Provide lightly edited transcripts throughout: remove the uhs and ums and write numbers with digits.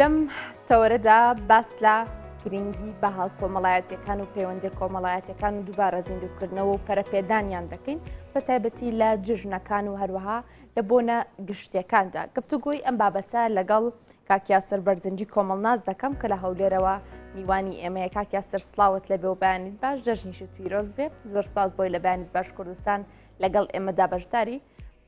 لەم تەوەرەدا باس لە گرنگی بەها کۆمەڵایەتیەکان و پەیوەندیە کۆمەڵایەتیەکان و دووبارە زیندووکردنەوە و پەرەپێدانیان دەکەین بە تایبەتی لە جژنەکان و هەروەها لە بۆنە گشتیەکاندا گفتوگۆی ئەم بابەتە لەگەڵ کاک یاسر بەرزنجی کۆمەڵناس دەکەم کە لە هەولێرەوە میوانی ئێمەیە کاک یاسر سڵاوت لەبێ و بەیانیت باش جەژنیشت پیرۆز بێ زۆر سپاس بۆی لە بەیانیت باش کوردستان لەگەڵ ئێمەدا بەشداری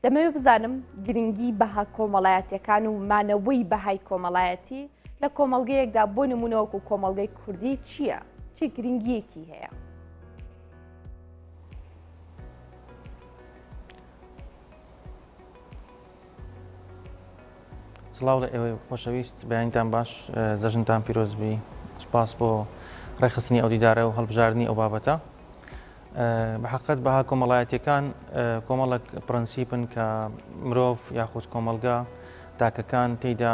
دەمەوێت بزانم گرنگی بەها کۆمەڵایەتیەکان و مانەوەی بەهای کۆمەڵایەتی لە کۆمەڵگەیەکدا بۆ نمونە وەکو کۆمەڵگەی کوردی چییە؟ چه گرنگیەکی هەیە؟ سڵاو لە ئێوەی خۆشەویست بەیانتان باش جەژنتان پیرۆزبی سپاس بۆ ڕێکخستنی ئەو دیدارە و هەڵبژاردنی ئەو بابەتە بە حەقیقەت بەها کۆمەڵایەتیەکان کۆمەڵێک پرەنسیپن کە مرۆڤ یاخود کۆمەڵگا تاکەکان تێیدا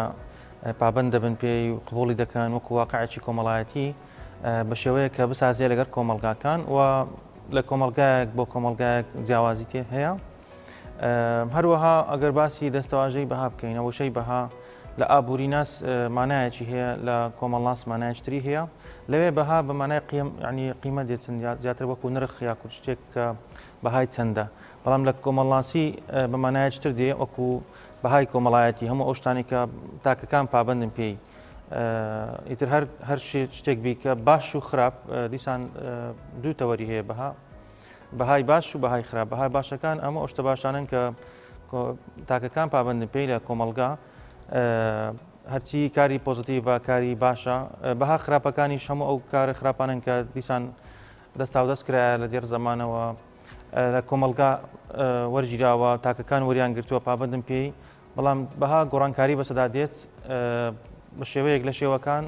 پابەند دەبن پێی و قبوڵی دەکەن وەکو واقعێکی کۆمەڵایەتی بە شێوەیەک کە بسازێ لەگەڵ کۆمەڵگاکان و لە کۆمەڵگایەک بۆ کۆمەڵگایەک جیاوازی تێ هەیە هەروەها ئەگەر باسی دەستەواژەی بەها بکەین وشەی بەها لە ئابووریناس مانایەکی هەیە لە کۆمەڵناس مانایەکی تری هەیە لەوێ بەها بە مانای قیم یعنی قیمە دێتن زیاتر وەکو نرخ یاخود شتێک کە بەهای چەندە بەڵام لە کۆمەڵناسی بە مانایەکی تر دێ وەکو بەهای کۆمەڵایەتی هەموو ئەو شتانی کە تاکەکان پابندن پێی ئیتر هەر هەر شتێک بی کە باش و خراپ دیسان دوو تەوەری هەیە بەها بەهای باش و بەهای خراپ بەهای باشەکان ئەمە ئەو شتە باشانن کە تاکەکان پابندن پێی لە کۆمەڵگا هەرچی کاری positive ە کاری باشە بەها خراپەکانیش هەموو ئەو کارە خراپانن کە دیسان دەستاودەست کرایە لە دێر زەمانەوە لە کۆمەڵگا وەرگیراوە تاکەکان وەریان گرتووە پابندن پێی بەڵام بەها گۆڕانکاری بەسەدا دێت بە شێوەیەک لە شێوەکان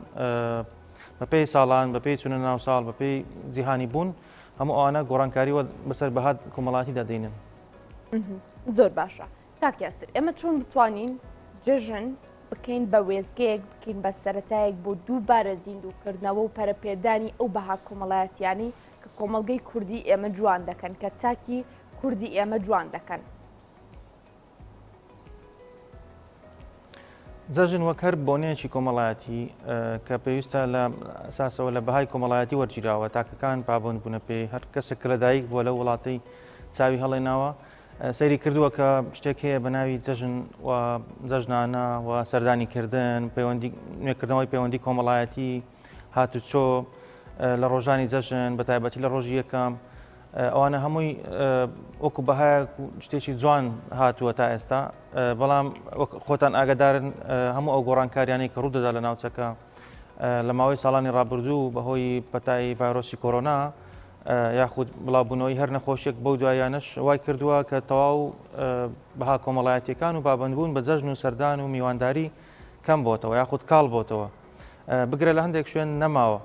بەپێی ساڵان بەپێی چونە ناو ساڵ بەپێی جیهانی بوون هەموو ئەوانە گۆڕانکاری بەسەر بەها کۆمەڵاتیدا دێنن. زۆر باشە کاک یاسر ئێمە چۆن بتوانین جەژن بکەین بە وێستگەیەک بکەین بە سەرەتایەک بۆ دووبارە زیندووکردنەوە و پەرەپێدانی ئەو بەها کۆمەڵایەتیانەی کە کۆمەڵگەی کوردی ئێمە جوان دەکەن کە تاکی کوردی ئێمە جوان دەکەن؟ جەژن وەک هەر بۆنەیەکی کۆمەڵایەتی کە پێویستە لە ئەساسەوە لە بەهای کۆمەڵایەتی وەرگیراوە تاکەکان پابند بوونە پێی هەر کەسێک کە لەدایک بووە لەو وڵاتەی چاوی هەڵێناوە سەیری کردووە کە شتێک هەیە بە ناوی جەژن و جەژنانە و سەردانی کردن پەیوەندی نوێکردنەوەی پەیوەندی کۆمەڵایەتی هاتوچۆ لە ڕۆژانی جەژن بە تایبەتی لە ڕۆژی یەکەم ئەوانە هەمووی وەکو بەهایەک شتێکی جوان هاتووە تا ئێستا بەڵام خۆتان ئاگدارن هەموو ئەو گۆڕانکاریانەی کە ڕوو دەدا لە ناوچەکە لە ماوەی ساڵانی ڕابردوو بەهۆی پەتای ڤایرۆسی کۆرۆنا یاخود بڵاوبوونەوەی هەر نەخۆشیێک بەو دوایانەش وای کردووە کە تەواو بەها کۆمەڵایەتیەکان و پابندبوون بە جەژن و سەردان و میوانداری کەم بۆتەوە یاخود کاڵ بۆتەوە بگرە لە هەندێک شوێن نەماوە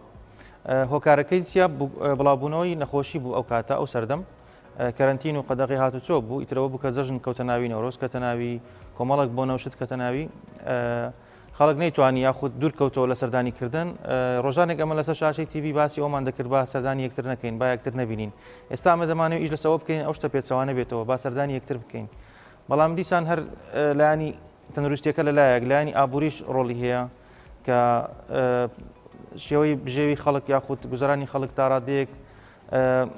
هۆکارەکەی چیە بڵاوبوونەوەی نەخۆشی بوو ئەو کاتە ئەو سەردەم کەرەنتین و قەدەغی هاتوچۆ بوو ئیترەوە بوو کە جەژن کەوتە ناوی نەورۆز کەتە ناوی کۆمەڵک بۆ نەوشت کەتە ناوی خەڵک نەیتوانی یاخود دوور کەوتەوە لە سەردانی کردن ڕۆژانێک ئەمە لەسەر شاشەی تیڤی باسی ئەومان دەکرد با سەردانی یەکتر نەکەین با یەکتر نەبینین ئێستا ئەمە دەمانەوێت ئیش لەسەوە بکەین ئەو شتە پێچەوانە بێتەوە با سەردانی یەکتر بکەین بەڵام دیسان هەر لایەنی تەندروستیەکە لەلایەک لایەنی ئابووریش ڕۆڵی هەیە کە شێوەی بژێوی خەڵک یاخود گوزەرانی خەڵک تا ڕادەیەک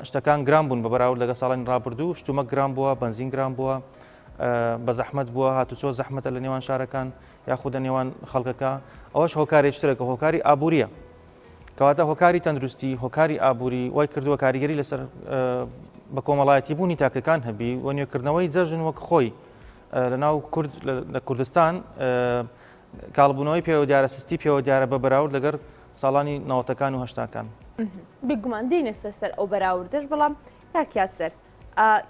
شتەکان گران بوون بە بەراورد لەگە ساڵانی ڕابردوو شتومەک گران بووە بەنزین گران بووە بە زەحمەت بووە هاتوچۆ زەحمەتە لە نێوان شارەکان یاخود لە نێوان خەڵکەکە ئەوەش هۆکارێکی ترە کە هۆکاری ئابووریە کەواتە هۆکاری تەندروستی هۆکاری ئابووری وای کردووە کاریگەری لەسەر بە کۆمەڵایەتی بوونی تاکەکان هەبی و نوێکردنەوەی جەژن وەک خۆی لە ناو کورد لە کوردستان کاڵبوونەوەی پێوە دیارە سستی پێوە دیارە بە بەراورد لەگەر ساڵانی نەوەتەکان و هەشتاکان. بێگومان دێینە سەر ئەو بەراوردەش بەڵام کاک یاسر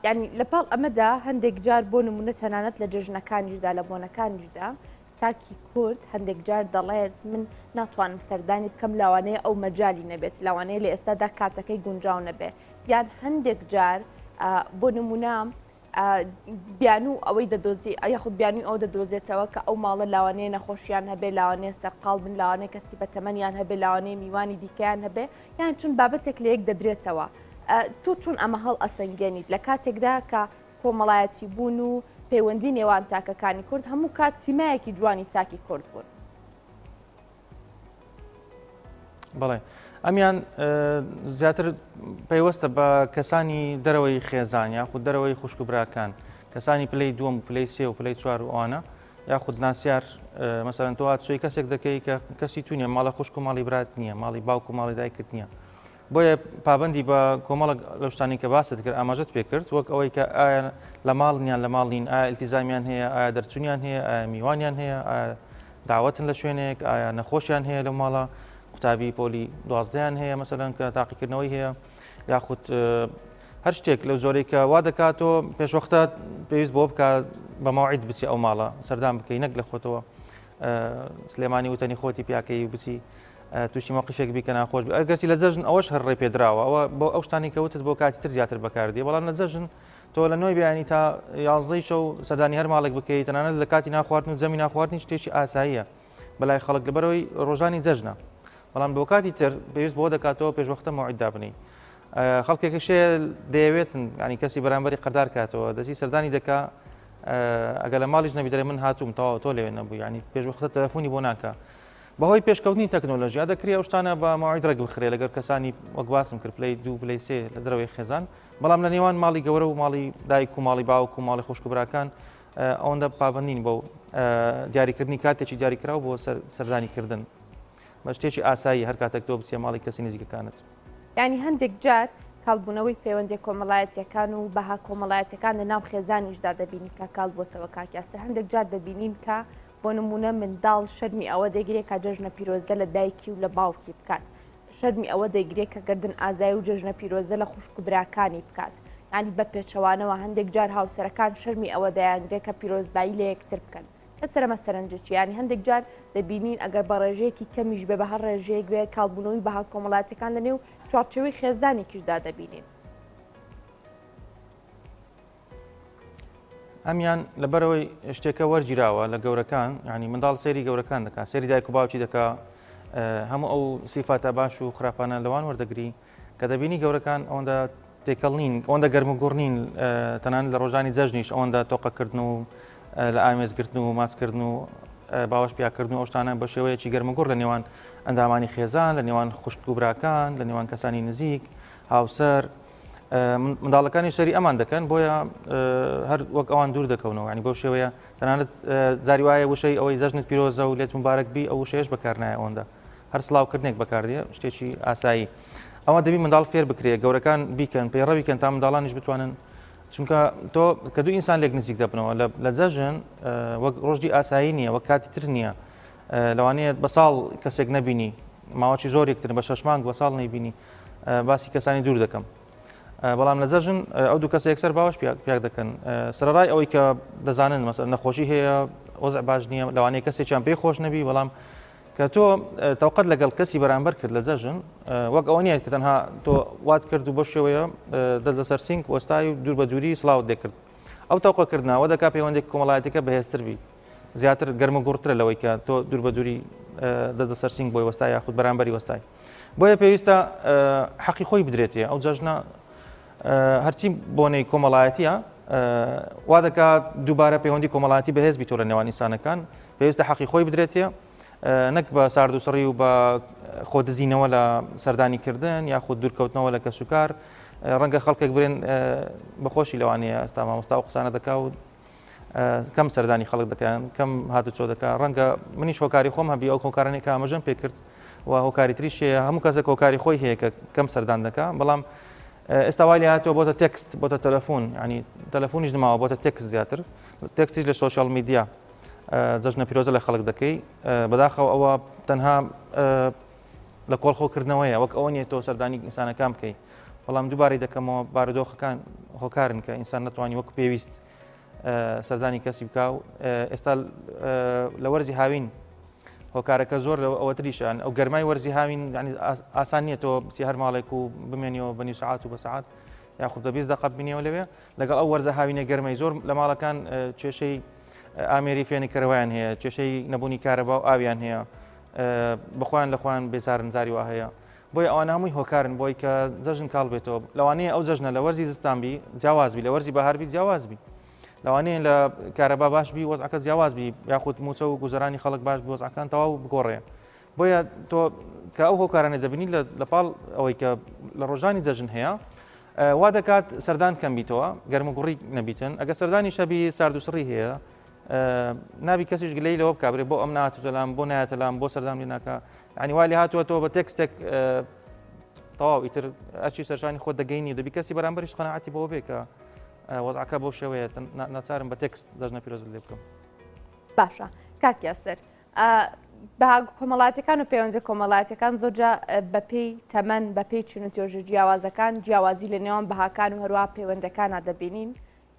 یانی لە پاڵ ئەمەدا هەندێک جار بۆ نمونە تەنانەت لە جەژنەکانیشدا لە بۆنەکانیشدا تاکی کورد هەندێک جار دەڵێت من ناتوانم سەردانی بکەم لاوانەیە ئەو مەجای نەبێت لاوانەیە لە ئێستادا کاتەکەی گونجاو نەبێ یان هەندێک جار بۆ نمونە بیانوو ئەوەی دەدۆزی یاخود بیانووی ئەو دەدۆزێتەوە کە ئەو ماڵە لاوانەیە نەخۆشیان هەبێ لاوانەیە سەرقاڵ بن لاوانەیە کەسی بەتەمەنیان هەبێ لاوانەیە میوانی دیکەیان هەبێ یان چون بابەتێک لە یەک دەدرێتەوە تۆ چۆن ئەمە هەڵ ئەسەنگێنیت لە کاتێکدا کە کۆمەڵایەتی بوون و پەیوەندی نێوان تاکەکانی کورد هەموو کات سیمایەکی جوانی تاکی کورد بوون؟ بەڵێ ئەمیان زیاتر پەیوەستە بە کەسانی دەرەوەی خێزان یاخود دەرەوەی خوشک و براکان کەسانی پلەی دووەم و پلەی سێ و پلەی چوار و ئەوانە یاخود ناسیار مەسەرەن تۆ هاتوچۆی کەسێک دەکەی کە کەسی تو نیە ماڵە خوشک و ماڵی برات نییە ماڵی باوک و ماڵی دایکت نییە بۆیە پابندی بە کۆمەڵک لەو شتانی کە باست کرد ئاماژەت پێ کرد وەک ئەوەی کە ئایا لە ماڵ نیان لە ماڵ نین ئایا التیزامیان هەیە ئایا دەرچونیان هەیە ئایا میوانیان هەیە ئایا داوەتن لە شوێنێک ئایا نەخۆشیان هەیە لەو ماڵە قوتابی پۆلی دوازدەیان هەیە مەسەلەن کە تاقیکردنەوەی هەیە یاخود هەر شتێک لەو جۆرەی کە وا دەکات تۆ پێشوەختە پێویست بۆ بکە بە ماوعید بچی ئەو ماڵە سەردان بکەی نەک لە خۆتەوە سلێمانی وتەنی خۆتی پیاکەی و بچی تووشی مەوقفێک بی کە ناخۆش بی ئەگەرچی لە جەژن ئەوەش هەر ڕێ پێدراوە ئەوە بۆ ئەو شتانی کە وتت بۆ کاتی تر زیاتر بەکاردێ بەڵام لە جەژن تۆ لە نۆی بەیانی تا یازدەی شەو سەردانی هەر ماڵێک بکەیت تەنانەت لە کاتی ناخواردن و جەمی ناخواردنی شتێکی ئاساییە بەلای خەڵک لەبەرەوەی ڕۆژانی جەژنە بەڵام بۆ کاتی تر پێویست بۆ دەکاتەوە پێشوەختە مەوعید دابنی خەڵکێکیش هەیە دەیەوێتن ینی کەسی بەرامبەری قەردار کاتەوە دەچی سەردانی دەکا ئەگەر لە ماڵیش نەبی دەڵێ من هاتووم تەواو تۆ لەوێ نەبوو ینی پێشوەختە تەلەفۆنی بۆ ناکا بەهۆی پێشکەوتنی تەکنۆلۆژیا دەکرێ ئەو شتانە بە مەوعید ڕێک بخرێ لەگەڵ کەسانی وەک باسم کرد پلەی دوو پلەی سێ لە دەرەوەی خێزان بەڵام لە نێوان ماڵی گەورە و ماڵی دایک و ماڵی باوک و ماڵی خوشک و براکان ئەوەندە پابەند نین بەو دیاریکردنی کاتێکی دیاریکراو بۆ سەردانی کردن بە شتێکی ئاسایی هەر کاتێک تۆ بچیە ماڵی کەسی نزیکەکانت. یانی هەندێک جار کاڵبوونەوەی پەیوەندیە کۆمەڵایەتیەکان و بەها کۆمەڵایەتیەکان لە ناو خێزانیشدا دەبینی کە کاڵ بۆتەوە کاک یاسر هەندێک جار دەبینین کە بۆ نمونە منداڵ شەرمی ئەوە دەگرێت کە جەژنە پیرۆزە لە دایکی و لە باوکی بکات شەرمی ئەوە دەگرێت کە گردن ئازای و جەژنە پیرۆزە لە خوشک و براکانی بکات یانی بە پێچەوانەوە هەندێک جار هاوسەرەکان شەرمی ئەوە دەیانگرێت کە پیرۆزبایی لە یەکتر بکەن لەسەر ئەمە سەرنجت چیە؟ یانی هەندێک جار دەبینین ئەگەر بە ڕێژەیەکی کەمیش بێ بە هەر ڕێژەیەک بێ کاڵبوونەوەی بەها کۆمەڵاتیەکان لە نێو چوارچێوەی خێزانێکیشدا دەبینین. ئەمیان لەبەرەوەی شتێکە وەرگیراوە لە گەورەکان ینی منداڵ سەیری گەورەکان دەکات سەیری دایک و باوکی دەکا هەموو ئەو سیفاتە باش و خراپانە لەوان وەردەگری کە دەبینی گەورەکان ئەوەندە تێکەڵ نین ئەوەندە گەرم و گوڕ نین تەنانەت لە ڕۆژانی جەژنیش ئەوەندە تۆقەکردن و لە ئامێزگرتن و ماچکردن و باوەش پیاکردن و ئەو شتانە بە شێوەیەکی گەرم و گوڕ لە نێوان ئەندامانی خێزان لە نێوان خوشک و براکان لە نێوان کەسانی نزیک هاوسەر منداڵەکانی سەری ئەمان دەکەن بۆیە هەر وەک ئەوان دوور دەکەونەوە ینی بەو شێوەیە تەنانەت جاری وایە وشەی ئەوەی جەژنت پیرۆزە و لێت مبارەک بی ئەو وشەیەش بەکارنایە ئەوەندە هەر سڵاوکردنێک بەکاردێ شتێکی ئاسایی ئەوە دەبی منداڵ فێر بکرێ گەورەکان بیکەن پەیڕەوی کەن تا منداڵانیش بتوانن چونکە تۆ کە دوو ئینسان لێک نزیک دەبنەوە لە جەژن وەک ڕۆژی ئاسایی نییە وەک کاتی تر نییە لەوانەیە بە ساڵ کەسێک نەبینی ماوەی زۆر یەکتر بە شەش مانگ بە ساڵ نەیبینی باسی کەسانی دوور دەکەم بەڵام لە جەژن ئەو دوو کەسە یەکسەر باوەش پیاک دەکەن سەرەڕای ئەوەی کە دەزانن مەسەر نەخۆشی هەیە وەزع باش نییە لەوانەیە کەسێکیان پێی خۆش نەبی بەڵام کە تۆ تەوقەت لەگەڵ کەسی بەرامبەر کرد لە جەژن وەک ئەوە نییە کە تەنها تۆ وات کرد و بەو شێوەیە دەست لەسەر سینگ وەستای و دوور بە دووری سڵاوت لێ کرد ئەو تەوقەکردنە وا دەکا پەیوەندێک کۆمەڵایەتیەکە بەهێزتر بی زیاتر گەرم و گوڕترە لەوەی کە تۆ دوور بە دووری دەست لەسەر سینگ بۆی وەستای یاخود بەرامبەری وەستای بۆیە پێویستە حەقی خۆی بدرێتێ ئەو جەژنە هەرچی بۆنەی کۆمەڵایەتیە وا دەکات دووبارە پەیوەندی کۆمەڵاتی بەهێز بیتۆ لە نێوان ئینسانەکان پێویستە حەقی خۆی بدرێتێ نەک بە سارد و سڕی و بە خۆدزینەوە لە سەردانی کردن یاخود دوورکەوتنەوە لە کەسوکار ڕەنگە خەڵکێک برێن بەخۆشی لەوانەیە ئێستا مامۆستا و قسانە دەکا و کەم سەردانی خەڵک دەکەن کەم هاتوچۆ دەکا ڕەنگە منیش هۆکاری خۆم هەبی ئەو هۆکارانەی کە ئاماژەم پێ کرد و هۆکاری تریش هەیە هەموو کەسێک هۆکاری خۆی هەیە کە کەم سەردان دەکا بەڵام ئێستا وای لێ هاتووە بۆتە text بۆتە تەلەفۆن ینی تەلەفۆنیش نماوە بۆتە text زیاتر text یش لە social media جەژنە پیرۆزە لە خەڵک دەکەی بەداخەوە ئەوە تەنها لە کۆڵ خۆکردنەوەیە وەک ئەوە نیە تۆ سەردانی ئینسانەکان بکەی بەڵام دووبارەی دەکەمەوە بارودۆخەکان هۆکارن کە ئینسان نەتوانی وەک پێویست سەردانی کەسی بکە و ئێستا لە وەرزی هاوین هۆکارەکە زۆر لە ئەوە تریشان ئەو گەرمای وەرزی هاوین ئاسان نییە تۆ بچی هەر ماڵێک و بمێنیەوە بە نیو سعات و بە سعات یاخود بە 20 دقە ببینیەوە لەوێ لەگەڵ ئەو وەرزە هاوینە گەرمەی زۆر لە ماڵەکان کێشەی ئامێری فێنکەرەوەیان هەیە کێشەی نەبوونی کارەبا و ئاویان هەیە بەخۆیان لە خۆیان بێزارن جاری وا هەیە بۆیە ئەوانە هەمووی هۆکارن بۆی کە جەژن کاڵ بێتەوە لەوانەیە ئەو جەژنە لە وەرزی زستان بی جیاواز بی لە وەرزی بەهار بی جیاواز بی لەوانەیە لە کارەبا باش بی وەزعەکە جیاواز بی یاخود موچە و گوزەرانی خەڵک باش بی وەزعەکان تەواو بگۆڕێ. بۆیە تۆ کە ئەو هۆکارانە دەبینی لە پاڵ ئەوەی کە لە ڕۆژانی جەژن هەیە وا دەکات سەردان کەم بیتەوە گەرم و گوڕی نەبیتن ئەگە سەردانی شەبی سارد و سڕی هەیە نابی کەسیش گلەی لەوە بکە برێ بۆ ئەم ناتوتە لام بۆ نایەتە لام بۆ سەردان لێ ناکە ینی وا لێ هاتووە تۆ بە تێکستێک تەواو ئیتر ئەرچی سەرشانی خۆت دەگەینی دەبی کەسی بەرامبەریش قەناعەتی بەوە بێ کە وەزعەکە بەو شێوەیە ناچارم بە تێکست جەژنە پیرۆزت لێ بکەم. باشە کاک یاسر بەها کۆمەڵاتیەکان و پەیوەندیە کۆمەڵاتیەکان زۆرجا بەپێی تەمەن بەپێی چین و توێژە جیاوازەکان جیاوازی لە نێوان بەهاکان و هەروە پەیوەندەکانە دەبینین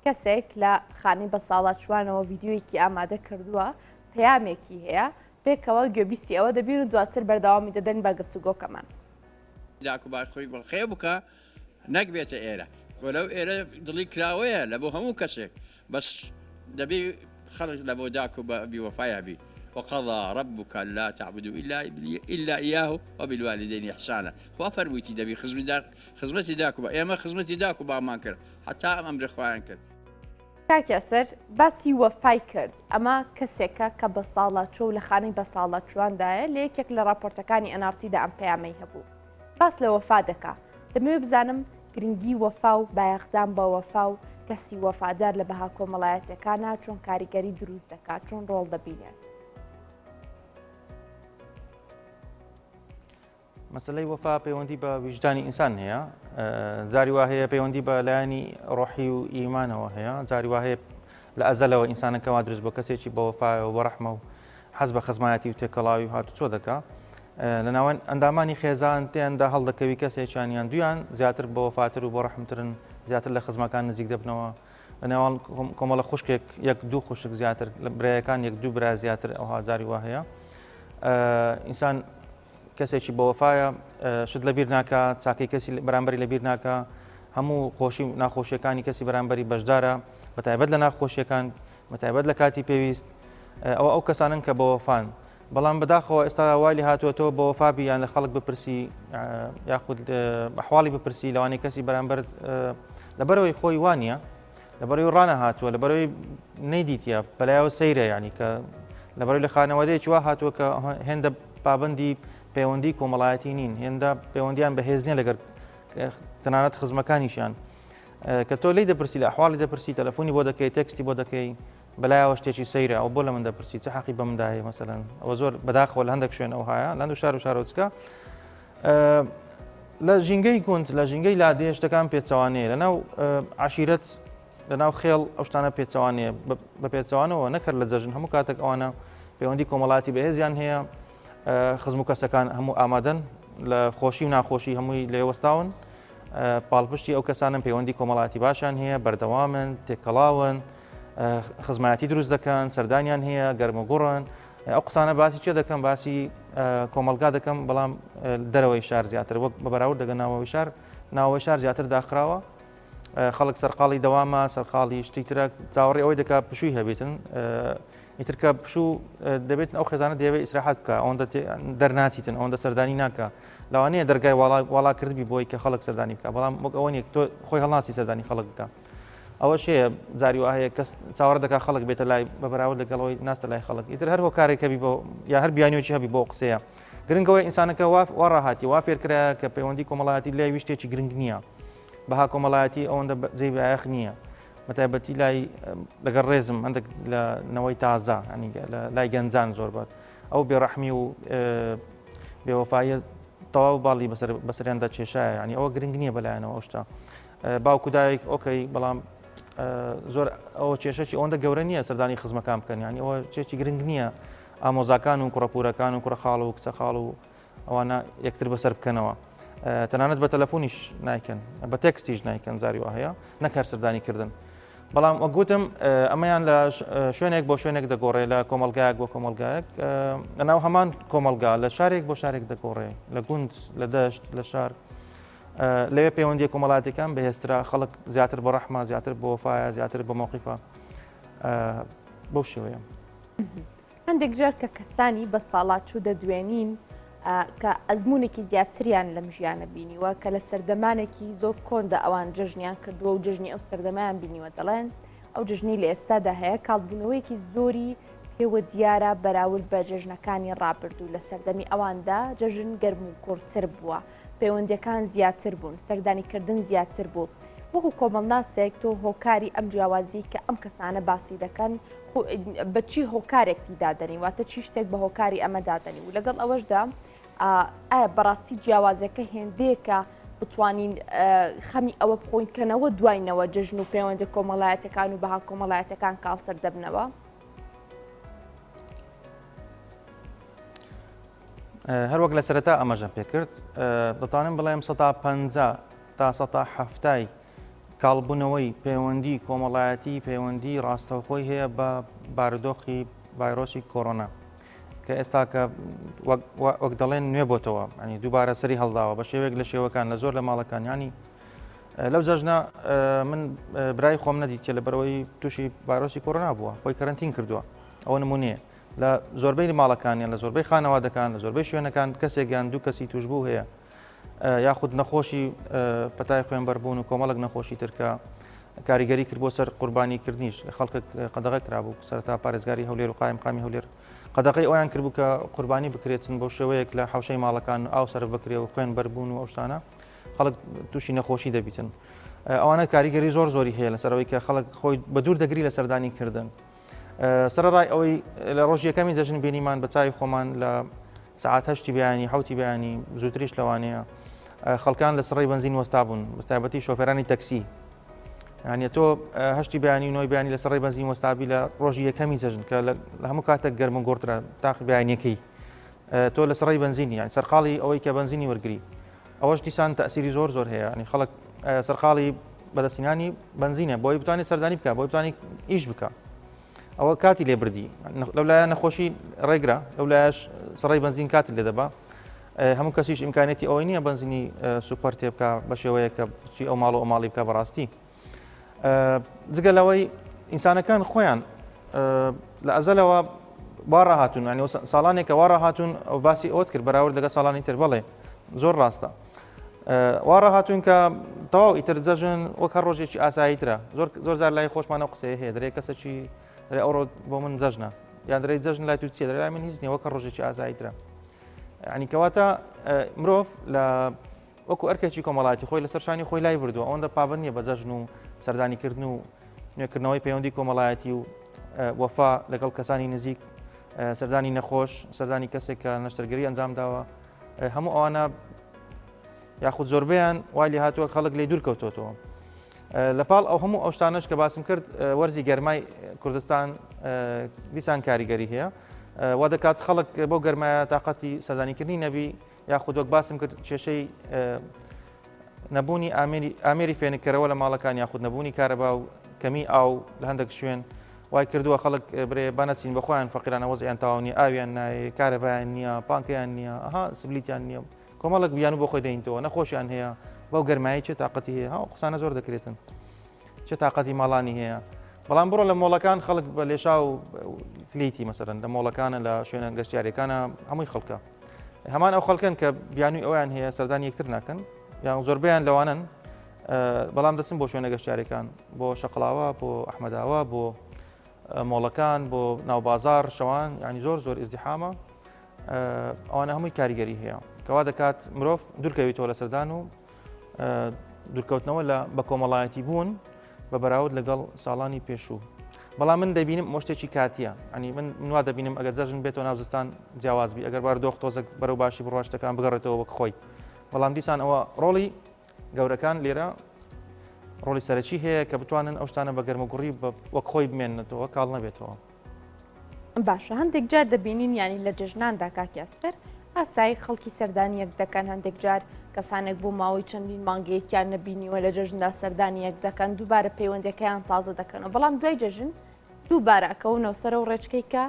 کەسێک لە خانی بەساڵاچوانەوە ڤیدیۆیەکی ئامادە کردووە پەیامێکی هەیە پێکەوە گوێبیستی ئەوە دەبین و دواتر بەردەوامی دەدەن بە گفتوگۆکەمان. داک و باش خۆی بەخێو بکا نەک بێتە ئێرە وەلەو ئێرە دڵی کراوەیە لە بۆ هەموو کەسێک بەس دەبی خەڵک لە بۆ داک و بی وەفایا بی وقضى ربك الا تعبدوا الا الا اياه وبالوالدين احسانا خوا فەرموویتی دەبی خزمی داک خزمەتی داک و با ئێمە خزمەتی داک و بامان کرد حتا ئەم ئەمری خوایان کرد. کاک یاسر باسی وەفای کرد ئەمە کەسێکە کە بەساڵاچووە و لە خانەی بەساڵاچوواندایە لە یەکێک لە ڕاپۆرتەکانی NRT دا ئەم پەیامەی هەبوو باس لە وەفا دەکا دەمەوێت بزانم گرنگی وەفا و بایەخدان بە وەفا و کەسی وەفادار لە بەها کۆمەڵایەتیەکانا چۆن کاریگەری دروست دەکات چۆن ڕۆڵ دەبینێت؟ مەسەلەی وەفا پەیوەندی بە ویژدانی ئینسان هەیە جاری وا هەیە پەیوەندی بە لایەنی ڕۆحی و ئیمانەوە هەیە جاری وا هەیە لە ئەزەلەوە ئینسانەکە وا دروست بۆ کەسێکی بە وەفایەوە بە ڕەحمە و حەز بە خزمایەتی و تێکەڵاوی و هاتوچۆ دەکا لە ناوەن ئەندامانی خێزان تێندا هەڵدەکەوی کەسێکیان یان دویان زیاتر بە وەفاتر و بۆ ڕەحمترن زیاتر لە خزمەکان نزیک دەبنەوە لە نێوان کۆمەڵە خوشکێک یەک دوو خوشک زیاتر لە برایەکان یەک دوو برا زیاتر ئەوها جاری وا هەیە ئینسان کەسێکی بەوەفایە شت لەبیر ناکا چاکەی کەسی بەرامبەری لەبیر ناکا هەموو خۆشی و ناخۆشیەکانی کەسی بەرامبەری بەشدارە بەتایبەت لە ناخۆشیەکان بەتایبەت لە کاتی پێویست ئەوە ئەو کەسانن کە بەوەفان بەڵام بەداخەوە ئێستا وای لێ هاتووە تۆ بەوەفا بی یان لە خەڵک بپرسی یاخود ئەحواڵی بپرسی لەوانەیە کەسی بەرامبەر لەبەرەوەی خۆی وانە لەبەرەوەی ڕانەهاتووە لەبەرەوەی نەیدیتە بەلایەوە سەیرە ینی کە لەبەرەوەی لە خانەوادەیەکی وا هاتووە کە هێندە پابندی پەیوەندی کۆمەڵایەتی نین هێندە پەیوەندیان بەهێز نییە لەگەر تەنانەت خزمەکانیشیان کە تۆ لی دەپرسی لە ئەحواڵی دەپرسی تەلەفۆنی بۆ دەکەی تێکستی بۆ دەکەی بەلایەوە شتێکی سەیرە ئەو بۆ لە من دەپرسی چ حەقی بە مندا هەیە مەسەلەن ئەوە زۆر بەداخەوە لە هەندێک شوێن ئەو هەیە لە هەندێک شار و شارۆچکە لە ژینگەی گوند لە ژینگەی لادێ شتەکان پێچەوانەیە لە ناو عشیرەت لە ناو خێڵ ئەو شتانە پێچەوانەیە بە پێچەوانەوە نەکرد لە جەژن هەموو کاتێک ئەوانە پەیوەندی کۆمەڵاتی بەهێزیان هەیە خزم و کەسەکان هەموو ئامادەن لە خۆشی و ناخۆشی هەمووی لێوەستاون پاڵپشتی ئەو کەسانن پەیوەندی کۆمەڵاتی باشیان هەیە بەردەوامن تێکەڵاون خزمایەتی دروست دەکەن سەردانیان هەیە گەرم و گوڕن ئەو قسانە باسی چێ دەکەم باسی کۆمەلگا دەکەم بەڵام دەرەوەی شار زیاتر وەک بە بەراورد دەگە ناوەوەی شار ناوەوەی شار زیاتر داخراوە خەڵک سەرقاڵی دەوامە سەرقاڵی شتی ترە چاوەڕێ ئەوەی دەکات پشووی هەبێتن ئیتر کە پشوو دەبێت ئەو خێزانە دەیەوێت ئیسراحەت بکە ئەوەندە دەرناچیتن ئەوەندە سەردانی ناکە لەوانەیە دەرگای واڵا کردبی بۆی کە خەڵک سەردانی بکە بەڵام وەک ئەوە نیە تۆ خۆی هەڵناسی سەردانی خەڵک بکە ئەوەش هەیە جاری وا هەیە کەس چاوەڕێ دەکات خەڵک بێتە لای بە بەراورد لەگەڵەوەی ناستە لای خەڵک ئیتر هەر هۆکارێک هەبی بۆ یا هەر بیانیۆکی هەبی بۆ قسەیە گرنگەوەی ئینسانەکە وا ڕاهاتی وا فێرکرا کە پەیوەندی کۆمەڵایەتی لای وی شتێکی گرنگ نییە بەها کۆمەڵایەتی ئەوەندە جێی بایەخ نییە بەتایبەتی لای لەگەڵ ڕێزم هەندێک لە نەوەی تازە لای گەنجان زۆر بەر ئەو بێڕەحمی و بێوەفایە تەواو باڵی بەسەر بەسەریاندا کێشایە ینی ئەوە گرنگ نییە بەلایەنەوە ئەو شتە باوک و دایک okay بەڵام زۆر ئەوە کێشەکی ئەوەندە گەورە نییە سەردانی خزمەکان بکەن ینی ئەوە چێکی گرنگ نییە ئامۆزاکان و کوڕەپورەکان و کوڕە خاڵ و کچە خاڵ و ئەوانە یەکتر بەسەر بکەنەوە تەنانەت بە تەلەفۆنیش نایکەن بە تێکستیش نایکەن جاری وا هەیە نەک هەر سەردانی کردن بەڵام وەک گوتم ئەمەیان لە شوێنێک بۆ شوێنێک دەگۆڕێ لە کۆمەلگایەک بۆ کۆمەلگایەک لەناو هەمان کۆمەلگا لە شارێک بۆ شارێک دەگۆڕێ لە گوند لە دەشت لە شار لەوێ پەیوەندی کۆمەڵاتەکان بەهێزترا خەڵک زیاتر بە ڕەحمە زیاتر بۆ وەفایە زیاتر بە مەوقیفە بەو شێوەیە. هەندێک جار کە کەسانی بەساڵاچوو دەدوێنین کە ئەزموونێکی زیاتریان لەم ژیانە بینیوە کە لە سەردەمانێکی زۆر کۆندا ئەوان جەژنیان کردووە و جەژنی ئەو سەردەمەیان بینیوە دەڵێن ئەو جەژنی لە ئێستادا هەیە کاڵبوونەوەیەکی زۆری پێوە دیارە بەراورد بە جەژنەکانی ڕابردوو لە سەردەمی ئەواندا جەژن گەرم و گوڕتر بووە، پەیوەندییەکان زیاتر بوون، سەردانیکردن زیاتر بوو. وەکو کۆمەڵناسێک تۆ هۆکاری ئەم جیاوازیی کە ئەم کەسانە باسی دەکەن بە چی هۆکارێکی دادەنی؟ واتە چی شتێک بە هۆکاری ئەمە دادەنی و لەگەڵ ئەوەشدا ئایا بەڕاستی جیاوازەکە هێندەیەکە بتوانین خەمی ئەوە بخۆین کە نەوە دوای نەوە جەژن و پەیوەندە کۆمەڵایەتەکان و بەها کۆمەڵایەتەکان کاڵتر دەبنەوە؟ هەروەک لە سەرەتا ئاماژەم پێکرد دەتوانم بڵێم سەتا پ تا سەتا هەفتای کاڵبوونەوەی پەیوەندی کۆمەڵایەتی پەیوەندی ڕاستەوخۆی هەیە بە بارودۆخی ڤایرۆسی کۆرۆنا کە ئێستا کە وەک دەڵێن نوێ بۆتەوە ئەنی دووبارە سەری هەڵداوە بە شێوەیەک لە شێوەکان لە زۆر لە ماڵەکان ینی لەو جەژنە من برای خۆم نەدیتە لە بەرەوەی تووشی ڤایرۆسی کۆرۆنا بووە خۆی کەرەنتین کردووە ئەوە نمونەیە لە زۆربەی ماڵەکانیان لە زۆربەی خانەوادەکان لە زۆربەی شوێنەکان کەسێکیان دوو کەسی توشبوو هەیە یاخود نەخۆشی پەتای خوێنبەربوون و کۆمەڵک نەخۆشی ترکە کاریگەری کرد بۆ سەر قوربانی کردنیش خەڵکە قەدەغە کرابوو سەرتا پارێزگاری هەولێر و قایم قامی هەولێر قەدەغەی ئەویان کردبوو کە قوربانی بکرێتن بۆ شێوەیەک لە حوشەی ماڵەکان ئاو سەرف بکرێ و خوێن بەربوون و ئەو شتانە خەڵک تووشی نەخۆشی دەبیتن ئەوانە کاریگەری زۆر زۆری هەیە لەسەرەوەی کە خەڵک خۆی بە دوور دەگری لە سەردانی کردن سەرەڕای ئەوەی لە ڕۆژی یەکەمی جەژن بینیمان بە چاوی خۆمان لە سەعات هەشتی بەیانی حوتی بەیانی زووتریش لەوانەیە خەڵکان لە سڕی بەنزین وەستا بوون بە تایبەتی شۆفێرانی تەکسی یانە تۆ هەشتی بەیانی و نۆی بەیانی لە سڕی بەنزین وەستابی لە ڕۆژی یەکەمی جەژن کە لە هەموو کاتێک گەرم و گۆڕترە تاقی بەیانیەکەی تۆ لە سڕی بەنزینی یان سەرقاڵی ئەوەی کە بەنزینی وەرگری ئەوەش دیسان تەسیری زۆر زۆر هەیە ینی خەڵک سەرقاڵی بەدەستهێنانی بەنزینە بۆی بتوانێت سەردانی بکە بۆی بتوانێت ئیش بکە ئەوە کاتی لێ بردی لەو لایە نەخۆشی ڕێگرە لەو لایەش سڕی بەنزین کاتی لێ دەبا هەموو کەسیش ئیمکانێتی ئەوەی نییە بەنزینی سوپەر تێ بکە بە شێوەیە کە چی ئەو ماڵ و ئەو ماڵی بکە بەڕاستی جگە لەوەی ئینسانەکان خۆیان لە ئەزەلەوە وا ڕاهاتوون ینی ساڵانێکە وا ڕاهاتوون ئەو باسی ئەوت کرد بەراورد لەگە ساڵانی تر بەڵێ زۆر ڕاستە وا ڕاهاتوون کە تەواو ئیتر جەژن وەک هەر ڕۆژێکی ئاسایی ترە زۆر زۆر زار لای خۆشمانە قسەیە هەیە دەرێ کەسێکی دەرێ ئەوڕۆ بۆ من جەژنە یان دەرێ جەژن لای تو چیە دەرێ لای من هیچ نییە وەک هەر ڕۆژێکی ئاسایی ترە ینی کەواتە مرۆڤ لە وەکو ئەرکێکی کۆمەڵایەتی خۆی لەسەر شانی خۆی لای بردووە، ئەوەندە پابەند نییە بە جەژن و سەردانیکردن و نوێکردنەوەی پەیوەندی کۆمەڵایەتی و وەفا لەگەڵ کەسانی نزیک، سەردانی نەخۆش، سەردانی کەسێک کە نەشتەرگەری ئەنجام داوە، هەموو ئەوانە یاخود زۆربەیان وای لێ هاتووە خەڵک لێ دوور کەوتۆتەوە. لە پاڵ ئەو هەموو ئەو شتانەش کە باسم کرد وەرزی گەرمای کوردستان دیسان کاریگەری هەیە وا دەکات خەڵک بۆ گەرمایە تااقەتی سەردانیکردنی نەبی یاخود وەک باسم کرد کێشەی نەبوونی ئامێری فێنککەرەوە لە ماڵەکان یاخود نەبوونی کارەبا و کەمی ئاو لە هەندێک شوێن وای کردووە خەڵک برێ با نەچین بە خۆیان فەقیرانە وەزعیان تەواو نییە ئاویان نایە کارەبایان نییە پانکەیان نییە ئەها سبلیتیان نییە کۆمەڵک بیانوو بۆ خۆی دەینتەوە نەخۆشیان هەیە بەو گەرمایی چه تااقەتی هەیە ها قسانە زۆر دەکرێتن چه تااقەتی ماڵانی هەیە بەڵام بڕۆ لە مۆڵەکان خەڵک بە لێشا و فلیتی مەسەرەن لە مۆڵەکانە لە شوێنە گەشتیارەکانە هەمووی خەڵکە هەمان ئەو خەڵکەن کە بیانووی ئەویان هەیە سەردانی یەکتر ناکەن یان زۆربیان لەوانن بەڵام دەچن بۆ شوێنە گەشتیارەکان بۆ شەقڵاوە بۆ ئەحمەداوە بۆ مۆڵەکان بۆ ناوبازار شەوان ینی زۆر زۆر ئیزدیحامە ئەوانە هەمووی کاریگەری هەیە کەوا دەکات مرۆڤ دوورکەویتەوە لە سەردان و دوورکەوتنەوە لە بە کۆمەڵایەتی بوون بە بەراورد لەگەڵ ساڵانی پێشوو بەڵام من دەبینم ئەوە شتێکی کاتیە ئەنی من وا دەبینم ئەگەر جەژن بێتەوە ناو زستان جیاواز بی ئەگەر بارودۆخ تۆزێک بەرەو باشی بڕوا شتەکان بگەڕێتەوە وەک خۆی بەڵام دیسان ئەوە ڕۆڵی گەورەکان لێرە ڕۆڵی سەرەکی هەیە کە بتوانن ئەو شتانە بە گەرمەگوڕی وەک خۆی بمێنێتەوە کاڵ نەبێتەوە. باشە هەندێک جار دەبینین یانی لە جەژناندا کاک یاسر ئاسایی خەڵکی سەردانی یەک دەکەن هەندێک جار کەسانێک بۆ ماوەی چەندین مانگەیەکیان نەبینیوە لە جەژندا سەردانی یەک دەکەن دووبارە پەیوەندەکەیان تازە دەکەنەوە بەڵام دوای جەژن دووبارە ئەکەونەوە سەر و ڕێچکەی کە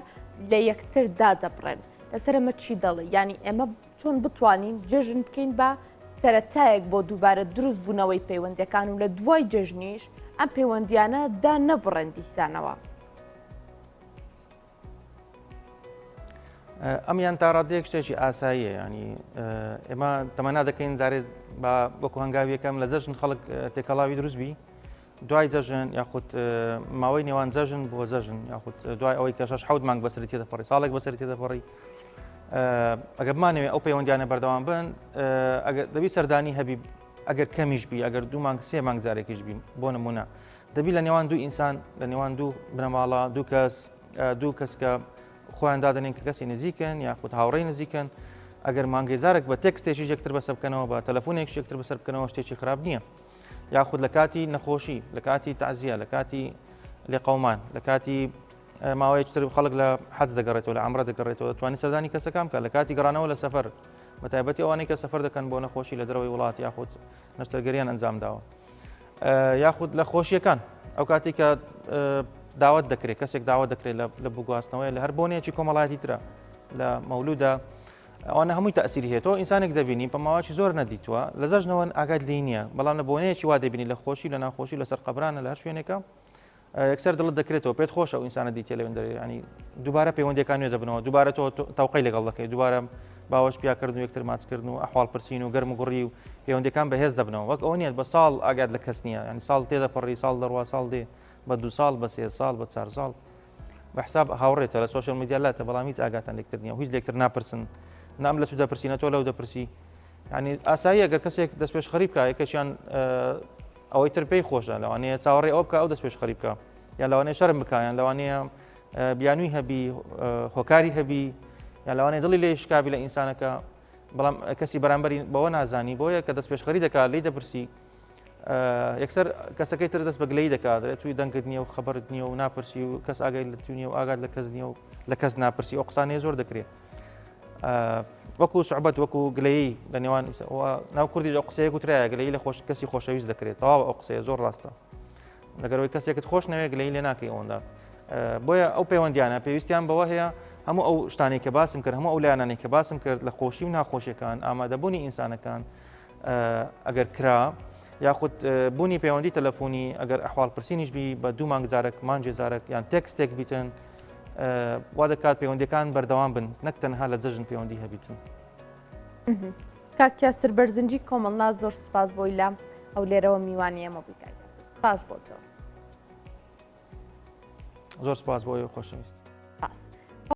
لە یەکتر دادەبڕێن لەسەر ئەمە چی دەڵێ یانی ئێمە چۆن بتوانین جەژن بکەین بە سەرەتایەک بۆ دووبارە دروست بوونەوەی پەیوەندیەکان و لە دوای جەژنیش ئەم پەیوەندیانە دا نەبڕێن دیسانەوە. ئەمیان تا ڕادەیەک شتێکی ئاساییە ینی ئێمە تەمەنا دەکەین جارێت بە وەکو هەنگاویەکەم لە جەژن خەڵک تێکەڵاوی دروست بی. دوای جەژن یاخود ماوەی نێوان جەژن بۆ جەژن یاخود دوای ئەوەی کە شەش حەوت مانگ بەسەری تێدەپەڕی ساڵێک بەسەری تێدەپەڕی ئەگەر بمانەوێ ئەو پەیوەندیانە بەردەوام بن ئەگەر دەبی سەردانی هەبی ئەگەر کەمیش بی ئەگەر دوو مانگ سێ مانگ جارێکیش بی بۆ نمونە دەبی لە نێوان دوو ئینسان لە نێوان دوو بنەماڵە دوو کەس دوو کەس کە خۆیان دادەنێن کە کەسی نزیکن یاخود هاوڕێی نزیکن ئەگەر مانگی جارێک بە تێکستێکی یەکتر بەسەر بکەنەوە بە تەلەفۆنێک یەکتر بەسەر بکەنەوە شتێکی خراپ نییە یاخود لە کاتی نەخۆشی لە کاتی تەعزیە لە کاتی لێقەومان لە کاتی ماوەیەکی تر خەڵک لە حەج دەگەڕێتەوە لە عەمرە دەگەڕێتەوە دەتوانانی سەردانی کەسەکان بکە لە کاتی گەڕانەوە لە سەفەر بە تایبەتی ئەوانەی کە سەفەر دەکەن بۆ نەخۆشی لە دەرەوەی وڵات یاخود نەشتەرگەریان ئەنجام داوە یاخود لە خۆشیەکان ئەو کاتی کە داوت دەکرێت کەسێک داوە دەکرێت لە بگواستنەوەی لە هەر بۆنەیەکی کۆمەڵایەتی ترە لە مەولودا ئەوانە هەمووی تەئسیری هەیە تۆ ئینسانێک دەبینی بە ماوەیەکی زۆر نەدیتووە لە جەژنەوە ئاگات لێی نییە بەڵام لە بۆنەیەکی وا دەبینی لە خۆشی لە ناخۆشی لەسەر قەبرانە لە هەر شوێنێکە یەکسەر دڵت دەکرێتەوە پێت خۆشە ئەو ئینسانە دیتێ لەوێن دەرێ ینی دووبارە پەیوەندیەکان نوێ دەبنەوە دووبارە تۆ تەوقەی لەگەڵ دەکەی دووبارە باوەش پیاکردن و یەکتر ماچکردن و ئەحواڵ پرسین و گەرم و گوڕی و پەیوەندیەکان بەهێز دەبنەوە وەک ئەوە نییە بە ساڵ ئاگات لە کەس نییە ینی ساڵ تێدەپەڕی ساڵ دەڕوا ساڵ دێ بە دو ساڵ بە سێ ساڵ بە چار ساڵ بە حساب هاوڕێتە لە social media لاتە بەڵام هیچ ئاگاتان لێکتر نییە و هیچ لێکتر ناپرسن نام لە تو دەپرسی نە تۆ لەو دەپرسی ینی ئاساییە گەر کەسێک دەست پێش خەریب بکە یەکێکیان ئەوەی تر پێی خۆشە لەوانەیە چاوەڕێ ئەو بکە ئەو دەست پێش خەریب بکە یان لەوانەیە شەرم بکە یان لەوانەیە بیانووی هەبی هۆکاری هەبی یان لەوانەیە دڵی لێ شکابی لە ئینسانەکە بەڵام کەسی بەرامبەری بەوە نازانی بۆیە کە دەست پێشخەری دەکات لی دەپرسی یەکسەر کەسەکەی تر دەست بە گلەیی دەکات دەڵێت توی دەنگت نییە و خەبەرت نییە و ناپرسی و کەس ئاگای لە تو نییە و ئاگات لە کەس نییە و لە کەس ناپرسی ئەو قسانەیە زۆر دەکرێت وەکو سوعبەت وەکو گلەیی لە نێوان ناو کوردی ئەو قسەیە گوترایە گلەیی لە خۆش کەسی خۆشەویست دەکرێت تەواو ئەو قسەیە زۆر ڕاستە لەگەرەوەی کەسێکت خۆش نەوێ گلەیی لێ ناکەی ئەوەندە بۆیە ئەو پەیوەندیانە پێویستیان بەوە هەیە هەموو ئەو شتانەی کە باسم کرد هەموو ئەو لایەنانەی کە باسم کرد لە خۆشی و ناخۆشیەکان ئامادەبوونی ئینسانەکان ئەگەر کرا یاخود بوونی پەیوەندی تەلەفۆنی ئەگەر ئەحواڵ پرسینیش بی بە دوو مانگ جارێک مانجێ جارێک یان تێکستێک بیتن وا دەکات پەیوەندیەکان بەردەوام بن نەک تەنها لە جەژن پەیوەندی هەبیتن. کاک یاسر بەرزنجی کۆمەڵناس زۆر سپاس بۆی لە هەولێرەوە میوانی ئێمە بووی کاک یاسر سپاس بۆ تۆ. زۆر سپاس بۆ ئێوە خۆشەویست. سپاس.